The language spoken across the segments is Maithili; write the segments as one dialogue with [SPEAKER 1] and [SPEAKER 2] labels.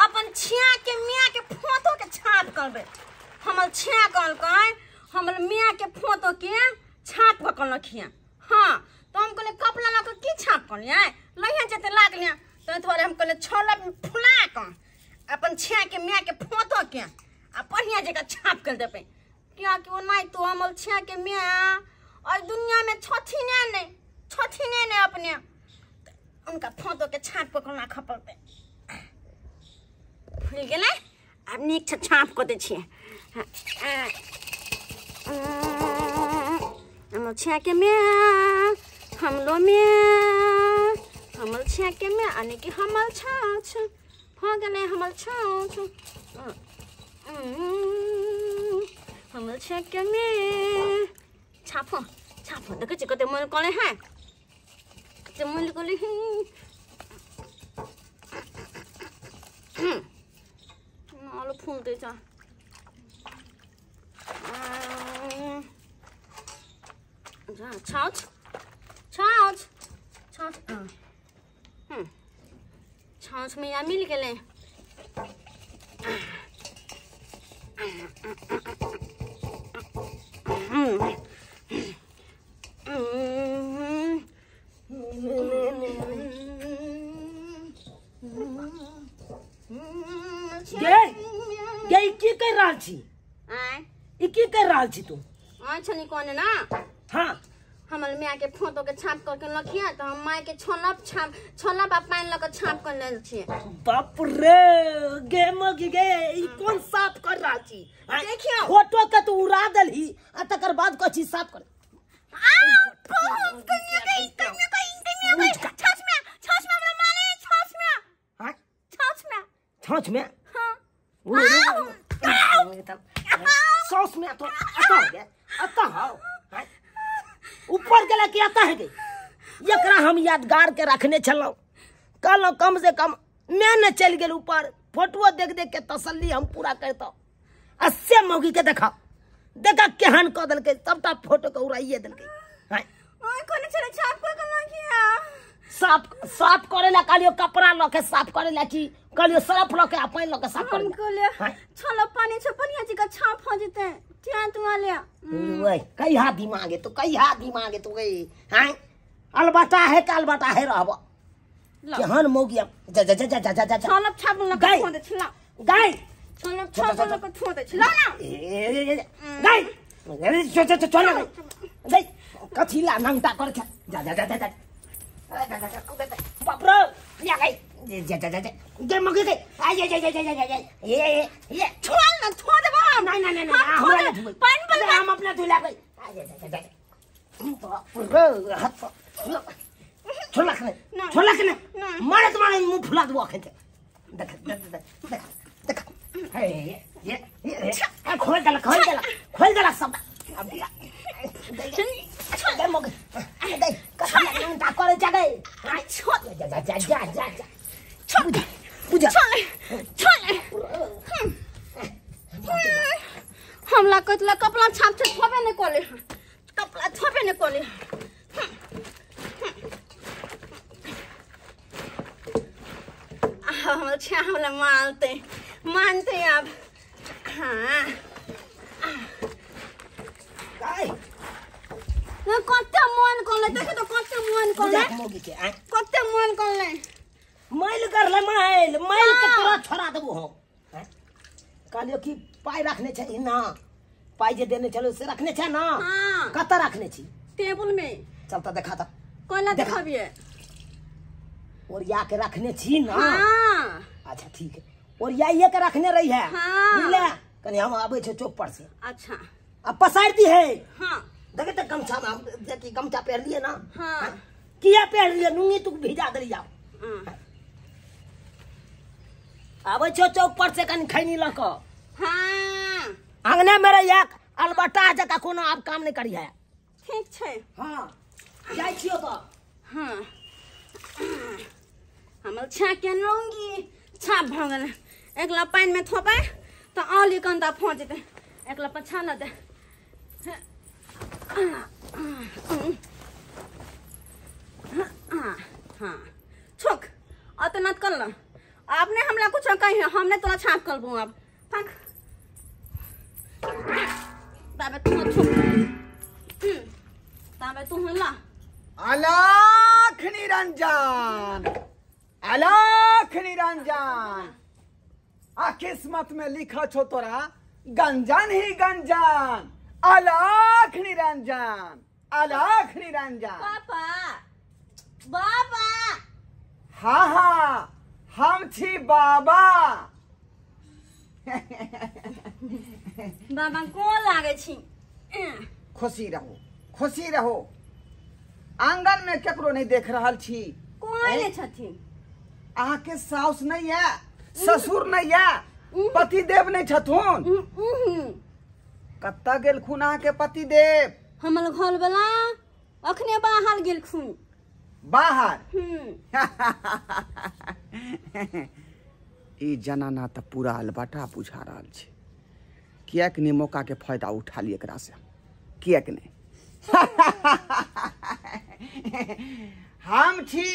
[SPEAKER 1] अपन छिया के मियाँ के फोटो के छाप करबे। हमर छिया कहलकै हमर मियाँ के फोटो के छाप कऽ के रखिया। हाँ तो हम कहले कपड़ा लऽ के की छाप करलियै लहिया जेते लागलियै तो दुआरे हम कहले छोला फुला कऽ अपन छिया के मियाँ के फोटो के आ बढ़िया जगह छाप कर देबै। कियाकि ओ नहीं तो हमर छिया के मियाँ और दुनिया में छथिने नहीं छथिने नहीं अपने उनका फोटो के छाप कऽ राखऽ पड़तै। फुलि गेलै आब नीक से छाप कऽ दै छियै। हमर छिया के मियाँ हमरो मियाँ हमर छिया के मियाँ यानी कि हमर छाछ भऽ गेलै हमर छाछ हमर छिया के मियाँ छापो छापो देखै छियै कते मन करै है कते मन करै है। आलू फूलते जा छाछ छाछ छाछ छाछ में या मिल गेलै।
[SPEAKER 2] गे की कर रहल छी?
[SPEAKER 1] आय
[SPEAKER 2] ई की कर रहल छी तू?
[SPEAKER 1] आय छनी कोने ना।
[SPEAKER 2] हाँ
[SPEAKER 1] हमर माय के फोटो के छाप करके रखिया तो हम my के छोलब छाप छोलब आ पानि लऽ के छाप कर लेल छियै।
[SPEAKER 2] बाप रे गे मगी गे ई कोन साफ कर रहल छी?
[SPEAKER 1] देखियो
[SPEAKER 2] फोटो के तू उड़ा देलही आ तकर बाद कथी साफ कर।
[SPEAKER 1] आ बहुत कन्या के कन्या के कन्या के छाछ में हमरा मारे छाछ में।
[SPEAKER 2] हां
[SPEAKER 1] छाछ में
[SPEAKER 2] छाछ में।
[SPEAKER 1] हां
[SPEAKER 2] सॉस में तो आता हो गया आता हो ऊपर गेला कि आता है गई। एकरा हम यादगार के रखने छलहुँ कहलहुँ कम से कम मैं न चलि गेल ऊपर फोटो देख देख के तसल्ली हम पूरा करतहुँ। आ से मौगी के देखा देखा केहन कऽ देलकै सबटा फोटो के उड़ाइए देलकै। साफ साफ करे ला कहलियो कपड़ा लऽ के साफ करे ला कि कहलियो सर्फ लऽ के आ पानि लऽ के साफ करे ला।
[SPEAKER 1] छलो पानी छ बढ़िया जी का छाप हो जेतै ध्यान तू ले।
[SPEAKER 2] ओए कहिया दिमाग है तो कहिया दिमाग है तो गई। हां अलबटा है काल बटा है रहब केहन मौगिया जा जा जा जा जा जा
[SPEAKER 1] छलप छाप लऽ के छोड़ दे छला
[SPEAKER 2] गाय
[SPEAKER 1] छलप छाप लऽ के छोड़ दे छला ना
[SPEAKER 2] ए गाय चल चल चल गाय कथी ला नंगटा कर के जा जा जा जा बाप रे या गाय जा जा जा गे मौगी गई आ जा जा जा जा जा ये ये
[SPEAKER 1] छोड़ ना छोड़ देबो हम।
[SPEAKER 2] नहीं नहीं नहीं हमरा नहीं धोबै
[SPEAKER 1] पानि पर
[SPEAKER 2] हम अपना धुला गई आ जा जा जा बाप रे हाथ छोड़ ने छोड़ ने मारे तुम्हारे मुंह फुला देबो अखन देख देख देख देख हे ये ये खोल देला खोल देला खोल देला सब अब दिया दे मौगी दे कथी ला करे जा गई
[SPEAKER 1] छोड़
[SPEAKER 2] जा जा जा जा जा
[SPEAKER 1] छोड़
[SPEAKER 2] बुझा
[SPEAKER 1] छोड़ हमला कतला कपड़ा छाप छे छोबे ने कोले कपड़ा छोबे ने कोले। हमर छा हमला मानते मानते अब। हाँ
[SPEAKER 2] काय
[SPEAKER 1] कते मन कोले देखे तो कते मन कोले कते मन कोले
[SPEAKER 2] मैल कर ले मैल मैल के तोरा छोड़ा देबो हम। कहलियो कि पाइ रखने छै ना पाइ जे देने छलो से रखने छै ना।
[SPEAKER 1] हां
[SPEAKER 2] कत रखने छी?
[SPEAKER 1] टेबुल में।
[SPEAKER 2] चल त देखा त
[SPEAKER 1] कोना देखाबिए
[SPEAKER 2] ओरिया के रखने छी ना।
[SPEAKER 1] हां
[SPEAKER 2] अच्छा ठीक है ओरियाइए के रखने रही है।
[SPEAKER 1] हां
[SPEAKER 2] बुझले कनी हम आबै छै चौक पर से।
[SPEAKER 1] अच्छा
[SPEAKER 2] अब पसार दी है।
[SPEAKER 1] हां
[SPEAKER 2] देखे त गमछा में हम देखी गमछा पहन लिए ना।
[SPEAKER 1] हां
[SPEAKER 2] किया पहन लिए नुंगी तू भिजा देलिया। आबै छौ चौक पर से कनी खैनी लऽ कऽ।
[SPEAKER 1] हां
[SPEAKER 2] आंगने में रहिया अलबटा जकाँ कोनो आब काम नहीं करिहे।
[SPEAKER 1] ठीक छै।
[SPEAKER 2] हां जाइ छियौ तऽ।
[SPEAKER 1] हां हमर छा के लौंगी छाप भऽ गेलै एकला पानि में थोपै तऽ आली कन्दा फँस जेतै एकला पछा न दे। हाँ छोक अतना कर ल आपने हमरा कुछ कही हमने तोरा छाप करबो अब फक ताबे तू छुप ताबे तू हला
[SPEAKER 3] अलाख निरंजन अलाख निरंजन आ किस्मत में लिखा छो तोरा गंजन ही गंजन अलाख निरंजन अलाख निरंजन।
[SPEAKER 1] पापा बाबा
[SPEAKER 3] हाँ हाँ हम छी बाबा।
[SPEAKER 1] बाबा को लागे छी?
[SPEAKER 3] खुशी रहो खुशी रहो। आंगन में केकरो नहीं देख रहल छी।
[SPEAKER 1] कोई नहीं छथिन।
[SPEAKER 3] अहाँ के साउस नहीं है, ससुर नहीं है, पतिदेव नहीं छथुन। कत्ता गेलखुन अहाँ के पतिदेव?
[SPEAKER 1] हमर घर वाला अखने बाहर गेलखुन।
[SPEAKER 3] बाहर? ई जनाना त पूरा अलबटा बुझा रहल छै। किएक नहि मौका के फायदा उठा ली एकरा से, किएक नहि। हम छी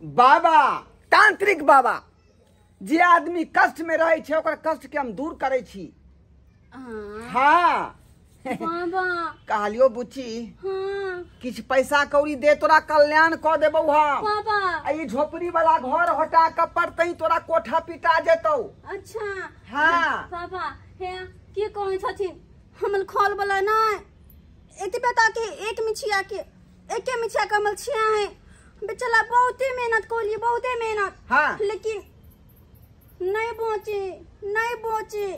[SPEAKER 3] बाबा, तांत्रिक बाबा। जे आदमी कष्ट में रहे छै ओकर कष्ट के हम दूर करै छी। हाँ
[SPEAKER 1] बाबा
[SPEAKER 3] कहलियो बुच्ची,
[SPEAKER 1] हाँ
[SPEAKER 3] किछ पैसा कौड़ी दे तोरा कल्याण क देबौ हम।
[SPEAKER 1] बाबा
[SPEAKER 3] आ ई झोपड़ी वाला घर हटा के पड़तई तोरा कोठा पिटा जेतौ।
[SPEAKER 1] अच्छा
[SPEAKER 3] हाँ
[SPEAKER 1] बाबा हे की कहै छथिन? हमर खोल वाला नै एतबे ता के एक मिछिया के एके मिछिया के हमर छिया है बेचारा बहुते मेहनत कोली बहुते मेहनत।
[SPEAKER 3] हाँ
[SPEAKER 1] लेकिन नहीं पहुंचे नहीं पहुंचे।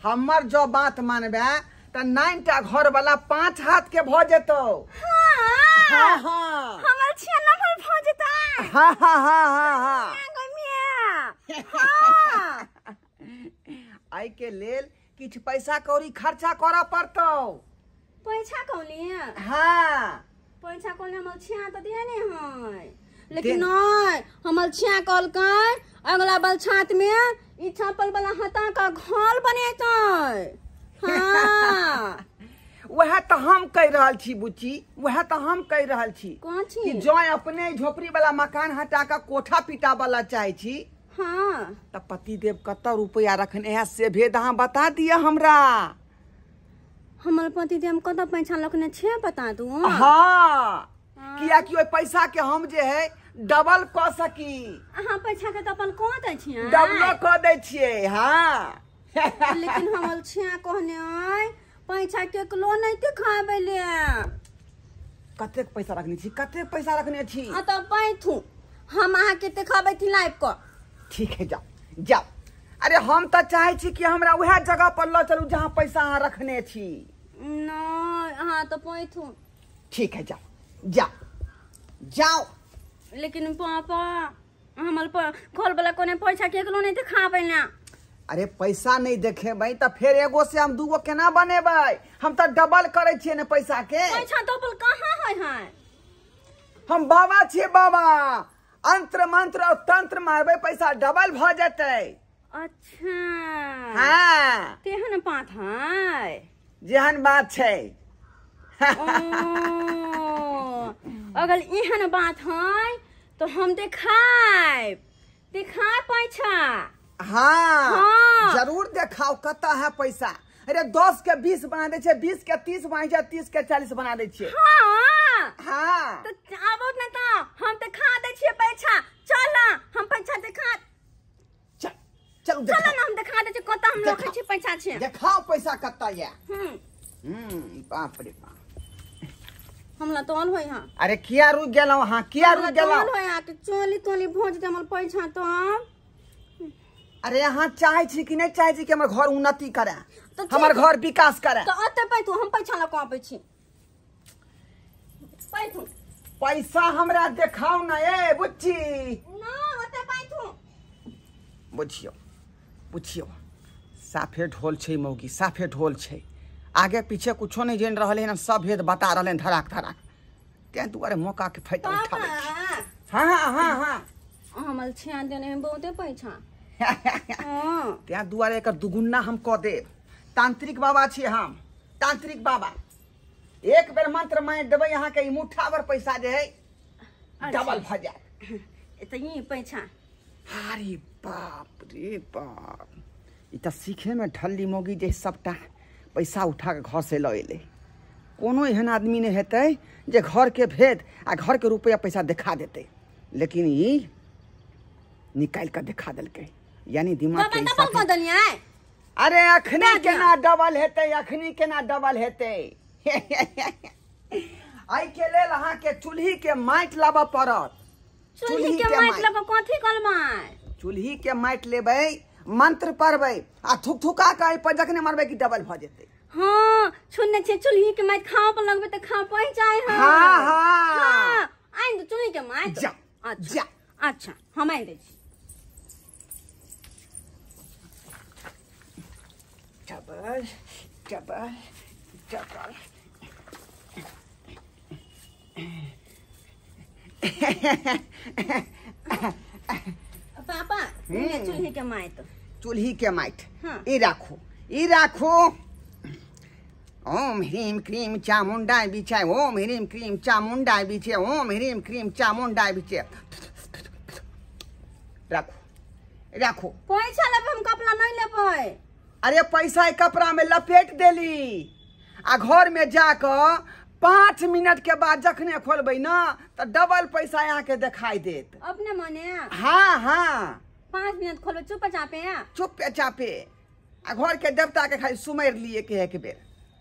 [SPEAKER 3] हमर जो बात मानबे त 9 टा घर वाला 5 हाथ के भ जेतौ।
[SPEAKER 1] हाँ
[SPEAKER 3] हाँ हाँ
[SPEAKER 1] हमर छिया नंबर भ जेतै।
[SPEAKER 3] हाँ हाँ हाँ हाँ हाँ
[SPEAKER 1] हाँ
[SPEAKER 3] आई के लेल किछ पैसा कौड़ी खर्चा करऽ पड़तौ।
[SPEAKER 1] पैसा कौली?
[SPEAKER 3] हाँ
[SPEAKER 1] पैसा कौली हमर छिया त देने है लेकिन नहीं हमर छिया कहलकै अगला बल छात में ई छापल वाला हटा का घर बनेतै। हाँ
[SPEAKER 3] वह तो हम कह रहल छी बुच्ची, वह तो हम कह रहल छी
[SPEAKER 1] कौन छी
[SPEAKER 3] कि जो अपने झोपड़ी वाला मकान हटा का कोठा पिटा वाला चाहे छी।
[SPEAKER 1] हाँ
[SPEAKER 3] त पतिदेव कत रुपया रखने है से भेद अहाँ बता दिया हमरा।
[SPEAKER 1] हमर पतिदेव कत पैसा रखने छे बता दू?
[SPEAKER 3] हाँ किया कि ओहि पैसा के हम जे है डबल क सकी।
[SPEAKER 1] अहाँ पैसा के डबल क दै छियै?
[SPEAKER 3] डबल क दै छियै हाँ।
[SPEAKER 1] लेकिन हमर छिया कहने आय पैसा केकरो नहीं देखाबै ले।
[SPEAKER 3] कतेक पैसा रखने छी? कतेक पैसा रखने छी?
[SPEAKER 1] आ त पैथू हम अहाँ के देखाबै छी लाइव क।
[SPEAKER 3] ठीक है जाओ जाओ। अरे हम त चाहे छी कि हमरा वएह जगह पर ल चलू जहाँ पैसा अहाँ रखने छी।
[SPEAKER 1] नहीं अहाँ त पैथू।
[SPEAKER 3] ठीक है जाओ जाओ जाओ।
[SPEAKER 1] लेकिन पापा हमर घर वाला कोने पैसा केकरो नहीं देखाबै ना।
[SPEAKER 3] अरे पैसा नहीं देखेबै त फेर एगो से हम दूगो केना बनेबै? हम त डबल करै छियै ने पैसा के।
[SPEAKER 1] पैसा डबल कहाँ होय है?
[SPEAKER 3] हम बाबा छियै बाबा, अंत्र मंत्र और तंत्र मारबै पैसा डबल भ जेतै।
[SPEAKER 1] अच्छा
[SPEAKER 3] हाँ
[SPEAKER 1] तेहन बात है?
[SPEAKER 3] जेहन बात छै।
[SPEAKER 1] अगर एहन बात है तो हम देखाब देखाब पैसा।
[SPEAKER 3] हाँ,
[SPEAKER 1] हाँ।
[SPEAKER 3] जरूर देखाओ कता है पैसा। अरे 10 के 20 बना दे छे, 20 के 30 बना दे, 30 के 40 बना दे छे।
[SPEAKER 1] हाँ
[SPEAKER 3] हाँ
[SPEAKER 1] तो आबो न त हम देखा दे छियै पैसा। चल हम पैसा देखा
[SPEAKER 3] चल चल
[SPEAKER 1] चल न हम देखा दे छियै कत हम रखै छियै पैसा छे।
[SPEAKER 3] देखाओ पैसा कता या। बाप रे बाप
[SPEAKER 1] हमला तोल होय। हां
[SPEAKER 3] अरे किया रुक गेलौ? हां किया रुक गेलौ?
[SPEAKER 1] तोल होय हां के चोली तोली भोज दे हमर पैसा तो।
[SPEAKER 3] अरे अहाँ चाहे छी कि नहीं चाहे छी कि हमर घर उन्नति करे, हमर घर विकास करे?
[SPEAKER 1] तो अते पैतू हम पैसा ल के आबै छी। पैतू
[SPEAKER 3] पैसा हमरा देखाउ न ए बुच्ची।
[SPEAKER 1] न ओते पैतू।
[SPEAKER 3] बुझियो बुझियो साफे ढोल छै मौगी, साफे ढोल छै। आगे पीछे कुछो नहीं जान रहल है, सब भेद बता रहल है धराक धराक। तें दुआरे मौका के फायदा उठा लै छी। हाँ हाँ हाँ
[SPEAKER 1] हमर छिया देने में बहुते पैसा।
[SPEAKER 3] तें दुआरे एकर दुगुना हम क देब। तांत्रिक बाबा छी हम, तांत्रिक बाबा। एक बेर मंत्र मारि देबै अहाँ के ई मुट्ठा भर पैसा जे है डबल भ जायत।
[SPEAKER 1] त ई पैसा?
[SPEAKER 3] अरे बाप रे बाप, ई तऽ सीखे में ढल्ली मोगी जे सबटा पैसा उठा के घर से लऽ एलै। कोनो एहन आदमी नहि हेतै जे घर के भेद आ घर के रुपया पैसा देखा देतै, लेकिन ई निकालि कऽ देखा देलकै। यानी दिमाग के
[SPEAKER 1] डबल कऽ देलियै।
[SPEAKER 3] अरे अखनी केना डबल हेतै, अखनी केना डबल हेतै। एहि के लेल अहाँके चूल्ही के माटि लाबऽ पड़त।
[SPEAKER 1] चूल्ही के माटि लऽ कऽ कथी करबै?
[SPEAKER 3] चूल्ही के माटि लेबै, मंत्र पढ़बै आ थुकथुका के एहि पर जखने मारबै कि डबल भऽ जेतै।
[SPEAKER 1] हाँ सुनने छियै चूल्ही के माटि खाओ पर लगबै तऽ खाओ पहुँच जाइ है।
[SPEAKER 3] हाँ हाँ
[SPEAKER 1] आनि दू चूल्ही के माटि।
[SPEAKER 3] जा
[SPEAKER 1] अच्छा
[SPEAKER 3] जा
[SPEAKER 1] अच्छा हम आनि दै छी।
[SPEAKER 3] Double double double.
[SPEAKER 1] पापा चूल्ही के माटि,
[SPEAKER 3] चूल्ही के माटि।
[SPEAKER 1] हाँ।
[SPEAKER 3] ई राखू, ई राखू। ओम ह्रीम क्रीम चामुंडा बिछाय, ओम ह्रीम क्रीम चामुंडा बिछे, ओम ह्रीम क्रीम चामुंडा बिछे। राखू राखू।
[SPEAKER 1] पैसा लेबै हम, कपड़ा नहीं लेबै।
[SPEAKER 3] अरे पैसा कपड़ा में लपेट देली आ घर में जाकऽ 5 मिनट के बाद जखने खोलबै ना तऽ डबल पैसा यहाँ के दिखाई देत।
[SPEAKER 1] अपने मने?
[SPEAKER 3] हाँ हाँ।
[SPEAKER 1] 5 मिनट खोलबै चुप चापे?
[SPEAKER 3] चुप चापे। आ घर के देवता के खाली सुमरि लिए के एक बेर।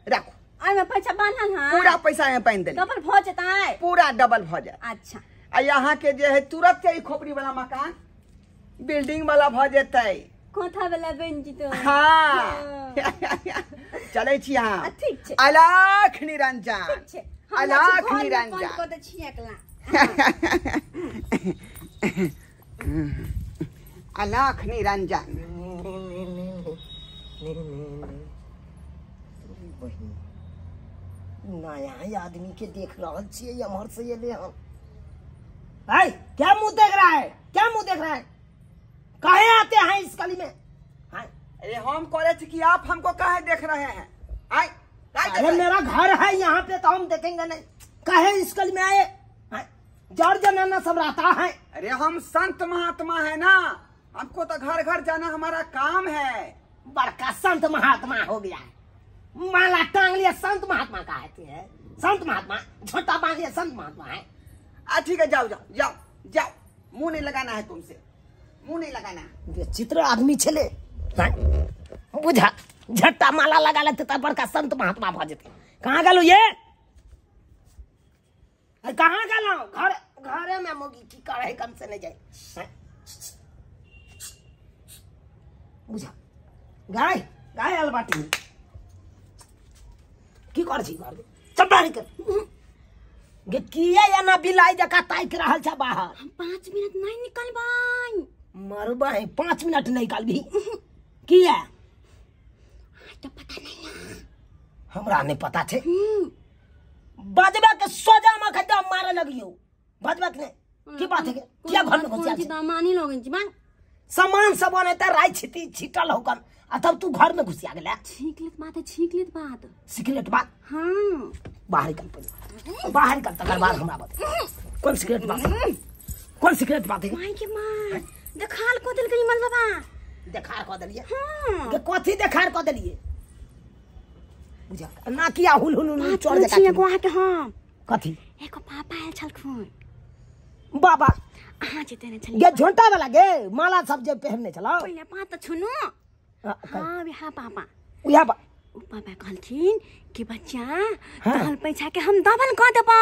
[SPEAKER 3] राखू।
[SPEAKER 1] एहिमे पैसा बान्हल है?
[SPEAKER 3] पूरा पैसा में बान्हि देली।
[SPEAKER 1] डबल भऽ जेतै?
[SPEAKER 3] पूरा डबल भऽ जायत।
[SPEAKER 1] अच्छा।
[SPEAKER 3] आ यहाँ के जे है तुरंत ई खोपड़ी वाला मकान बिल्डिंग वाला भऽ जेतै।
[SPEAKER 1] कोठा वाला बनि जेतै।
[SPEAKER 3] हाँ। चलै छी अहाँ।
[SPEAKER 1] ठीक छै।
[SPEAKER 3] अलाख निरंजन।
[SPEAKER 1] ठीक छै।
[SPEAKER 3] अलाख निरंजन।
[SPEAKER 1] कऽ दै छी एकला।
[SPEAKER 3] अलाख निरंजन।
[SPEAKER 2] नया आदमी के देख रहल छियै एम्हर से एले हम। भाई क्या मुंह देख रहा है, क्या मुंह देख रहा है? काहे आते हैं इस गली में?
[SPEAKER 3] अरे हम कॉलेज की आप हमको काहे देख रहे हैं? आए,
[SPEAKER 2] अरे मेरा घर है यहाँ पे तो हम देखेंगे नहीं। काहे इस गली में आए? जड़ जनाना सब रहता है।
[SPEAKER 3] अरे हम संत महात्मा है ना, हमको तो घर घर जाना हमारा काम है।
[SPEAKER 2] बड़का संत महात्मा हो गया है, माला टांग लिया संत महात्मा कहते हैं। संत महात्मा झोटा बांध लिया संत महात्मा है।
[SPEAKER 3] आ ठीक है, जाओ जाओ जाओ जाओ, मुंह नहीं लगाना है तुमसे, मुंह नहीं लगाना।
[SPEAKER 2] विचित्र आदमी छले बुझा, झट्टा माला लगा लेते तब बड़का संत महात्मा भ जेते। कहाँ गेलो ये? कहाँ गेलो? घर घरे में मोगी की करे कम से नहीं जाए बुझा। गाय गाय आल बाटी की कर छी घर चल बाहर कर गे किया या ना बिलाई जका ताक रहल छ बाहर।
[SPEAKER 1] हम 5 मिनट नहीं निकलबै।
[SPEAKER 2] मरबै 5 मिनट नहीं निकलबी किया?
[SPEAKER 1] तो पता नहीं है।
[SPEAKER 2] हमरा नहीं पता छे। बजबा के सोजा में खड्डा मारे लगियो। बजबा के की बात है? किया घर में घुसिया छी?
[SPEAKER 1] मानी लोगन छी मांग
[SPEAKER 2] सामान सब अनते राई छिटी छिटल होकन आ तब तू घर में घुसिया गेला।
[SPEAKER 1] छींक लेत बात है, छींक लेत बात,
[SPEAKER 2] सिगरेट बात।
[SPEAKER 1] हां
[SPEAKER 2] बाहर निकल पहिले, बाहर निकल तकर बाद हमरा बता कौन सिगरेट बात, कौन सिगरेट बात है?
[SPEAKER 1] माई के मां देखाल को देल गई मल बाबा।
[SPEAKER 2] देखार को देलिए?
[SPEAKER 1] हां।
[SPEAKER 2] के कथी देखार को देलिए बुझा ना किया हुल हुल हुल चल
[SPEAKER 1] जा छी गोहा के। हम
[SPEAKER 2] कथी?
[SPEAKER 1] एको पापा आयल छलखुन।
[SPEAKER 2] बाबा
[SPEAKER 1] अहाँ जेते ने छलिए
[SPEAKER 2] गे झोंटा वाला गे माला सब जे पहनने छला
[SPEAKER 1] पहिले पात त छुनु। हां बिहा पापा
[SPEAKER 2] उहा बा
[SPEAKER 1] उ पापा कहलखिन कि बच्चा तोहर पैसा के हम डबल क देबौ।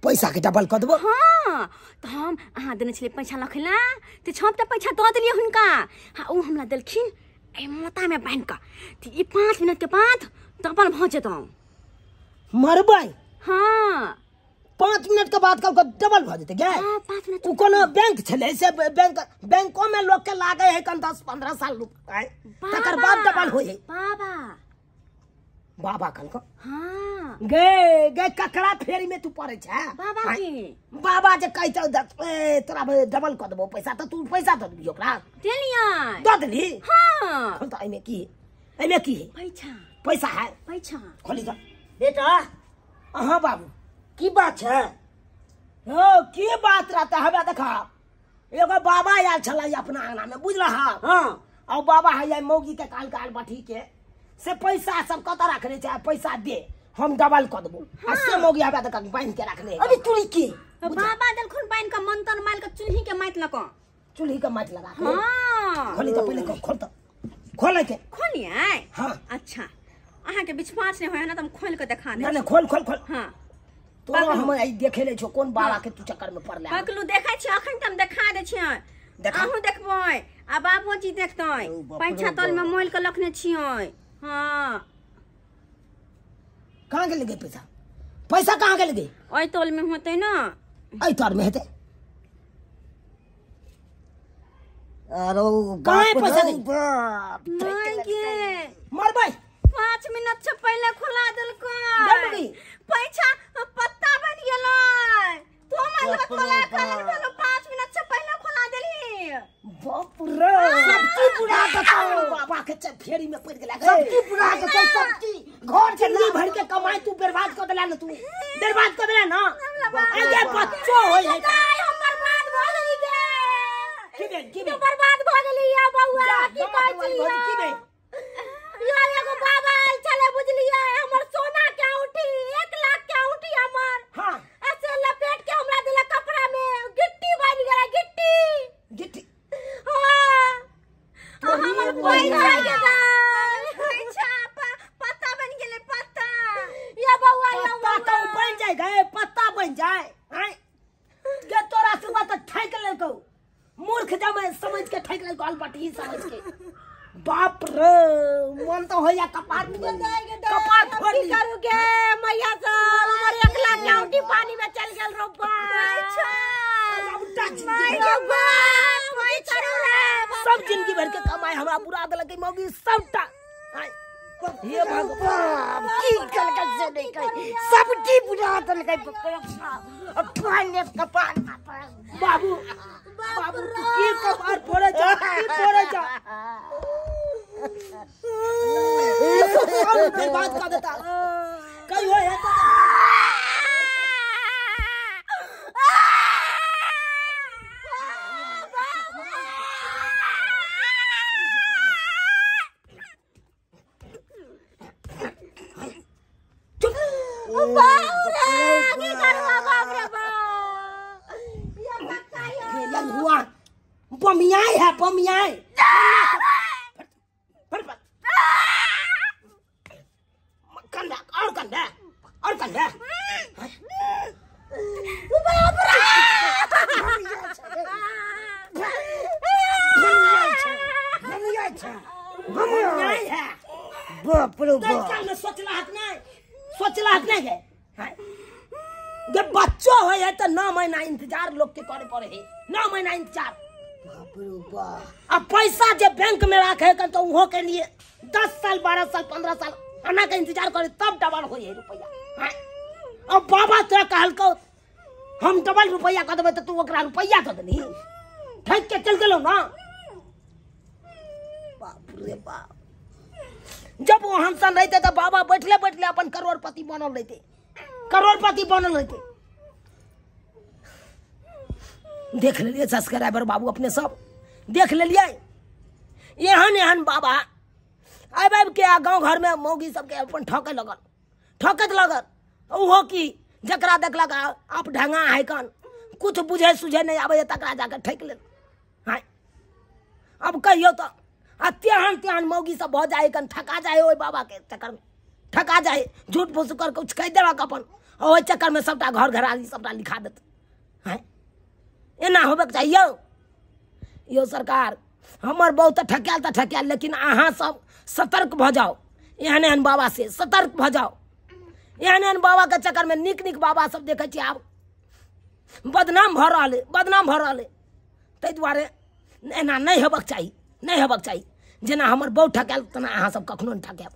[SPEAKER 2] पैसा के डबल क देबौ?
[SPEAKER 1] हां त हम अहाँ देने छलिए पैसा लखला त छपटा पैसा the देलिए हुनका। हां उ हमरा देलखिन ए मोता में बान्हि क त ई 5 मिनट के बाद डबल भ जेतौ।
[SPEAKER 2] मरबै?
[SPEAKER 1] हां
[SPEAKER 2] 5 मिनट के बाद कल डबल भ जेतै गे।
[SPEAKER 1] हां 5 मिनट।
[SPEAKER 2] उ कोनो बैंक छलै से बैंक बैंको में लोग के लागे है कन 10-15 साल रुकाय तकर बाद डबल होय है।
[SPEAKER 1] बाबा
[SPEAKER 2] बाबा कल को।
[SPEAKER 1] हां
[SPEAKER 2] गे गे ककरा फेरी में तू पड़े छै?
[SPEAKER 1] बाबा के
[SPEAKER 2] बाबा जे कहै छौ तोरा डबल क देबौ पैसा त तू पैसा the देबी ओकरा।
[SPEAKER 1] देलियै
[SPEAKER 2] the देली।
[SPEAKER 1] हां
[SPEAKER 2] खोल त एमे की एमे की है?
[SPEAKER 1] पैसा
[SPEAKER 2] पैसा है
[SPEAKER 1] पैसा
[SPEAKER 2] खोली जा बेटा। अहाँ बाबू की बात है? हो की बात रहता है? देखा एगो बाबा आयल छलै अपना अंगना में बुझल हां। और बाबा है मौगी के काल काल बठी के से पैसा सब कत रखने छै, पैसा दे हम डबल क देबो। आ से मौगी आबे त बांध के रखने। अभी तुरी के
[SPEAKER 1] बाबा देलखुन बांध के मंतन मार के चूल्ही के माटि लग,
[SPEAKER 2] चूल्ही के माटि लगा के।
[SPEAKER 1] हां
[SPEAKER 2] खोली त पहिले खोल त खोले के
[SPEAKER 1] खोलिए।
[SPEAKER 2] हां
[SPEAKER 1] अच्छा अहाँ के विश्वास नहीं होय ना त हम खोल के देखा दे।
[SPEAKER 2] ना ना खोल खोल खोल।
[SPEAKER 1] हां
[SPEAKER 2] तोरा हम आई देखे ले छो कोन बाबा के तू चक्कर में पड़ले।
[SPEAKER 1] पकलू देखै छी अखन त हम देखा दे छी, अहूँ देखबै आ बाबूजी देखतै। पैसा तल में मोल के रखने छियै। हां
[SPEAKER 2] कहाँ गेल गे पैसा? पैसा कहाँ गेल गे?
[SPEAKER 1] ओइ तोल में होतै ना,
[SPEAKER 2] ओइ तोल में हेतै।
[SPEAKER 4] अरे
[SPEAKER 2] कहाँ पैसा दे?
[SPEAKER 1] नहीं गे
[SPEAKER 2] मरबै
[SPEAKER 1] 5 मिनट से पहले खुला देलकै पैसा पत्ता बन गेलै। तू माल खोला खोला भेलो 5 मिनट से पहले खोला देली।
[SPEAKER 2] बाप रे सबकी बुरा बताओ बाबा के फेरी में पड़ गेला। सबकी बुरा के सबकी घर जिंदगी भर के कमाई तू बर्बाद कर देला ना, तू बर्बाद कर देला ना। अरे बच्चो होय है
[SPEAKER 1] हम बर्बाद भ गेली गे।
[SPEAKER 2] की भेल की भेल?
[SPEAKER 1] बर्बाद भ गेली या बौआ की कहै छी
[SPEAKER 2] की भेल?
[SPEAKER 1] यो एगो बाबा आयल छले बुझलियै, हमर सोना के औंठी 1 लाख के औंठी हमर।
[SPEAKER 2] हां
[SPEAKER 1] ऐसे लपेट के हमरा देला कपड़ा में, गिट्टी बन गेलै गिट्टी
[SPEAKER 2] गिट्टी।
[SPEAKER 1] हां हमर पैसा के पैसा पत्ता बन गेलै पत्ता। या बौआ या
[SPEAKER 2] पत्ता तो बन जाय गए, पत्ता बन जाय। आय गे तोरा सुबह त ठैक लेलकौ मूर्ख जमे समझ के ठैक लेलकौ अलबटी समझ के। बाप रे मन तो होया कपार कपार फोड़
[SPEAKER 1] की करू गे मैया सब हमर 1 लाख के औंठी पानी में चल गेल रो अच्छा
[SPEAKER 2] सब जिंदगी भर के कमाई हमरा बुरा देलक मौगी सबटा।
[SPEAKER 4] हे भगवान की कलक से नहीं कही सबटी बुरा देलक पानी कपार।
[SPEAKER 2] बाबू बाबू तू की कपार फोड़े जा, की फोड़े जा? सब बर्बाद कर देता कहीं हो है तो। बमियाई है बमियाई। कंधा और कंधा और कंधा।
[SPEAKER 1] बाप रे
[SPEAKER 2] बमियाई है
[SPEAKER 4] बाप रे बाप।
[SPEAKER 2] में सोचला हक नहीं, सोचला हक नहीं है। जब बच्चो है तो 9 महीना इंतजार लोग के करे पड़े है, 9 महीना इंतजार। अब पैसा जो बैंक में रखे है तो वो के लिए 10 साल 12 साल 15 साल आना के इंतजार करे तब डबल हो रुपया। अब बाबा तोरा कहलकौ हम डबल रुपया कर देबै तो तू ओकरा रुपया दऽ देलही, ठकि के चल गेलौ ना। बाप रे बाप जब वो हमसन रहते तो बाबा बैठले बैठले अपन करोड़पति बनल रहते, करोड़पति बनल रहते। देख लेलिए सब्सक्राइबर बाबू अपने सब देख लेलिए एहन एहन बाबा आबि आबि के आ गाँव घर में मौगी सबके अपन ठके लगल, ठकत लगल। ओहो की जकरा देखलक आप ढंगा है कन कुछ बुझे सुझे नहीं आबै तकरा जाके ठकि लेल। हाँ अब कहियो तो आ तेहन तेहन मौगी सब भऽ जाइ कन ठका जाए ओहि बाबा के चक्कर में, ठका जाए झूठ फूस कर कुछ कहि देलक अपन ओहि चक्कर में सबटा घर घरारी सबटा लिखा देत। हाँ एना होबे के चाहिए यो सरकार। हमर बहुत ठकायल तऽ ठकायल, लेकिन अहाँ सब सतर्क भऽ जाओ, एहन एहन बाबा से सतर्क भऽ जाओ। एहन एहन बाबा के चक्कर में नीक नीक बाबा सब देखै छी आब बदनाम भऽ रहल है, बदनाम भऽ रहल है। ताहि दुआरे एना नहि हेबाक चाही, नहि हेबाक चाही। जेना हमर बहुत ठकायल तेना अहाँ सब कखनो नहि ठकायब।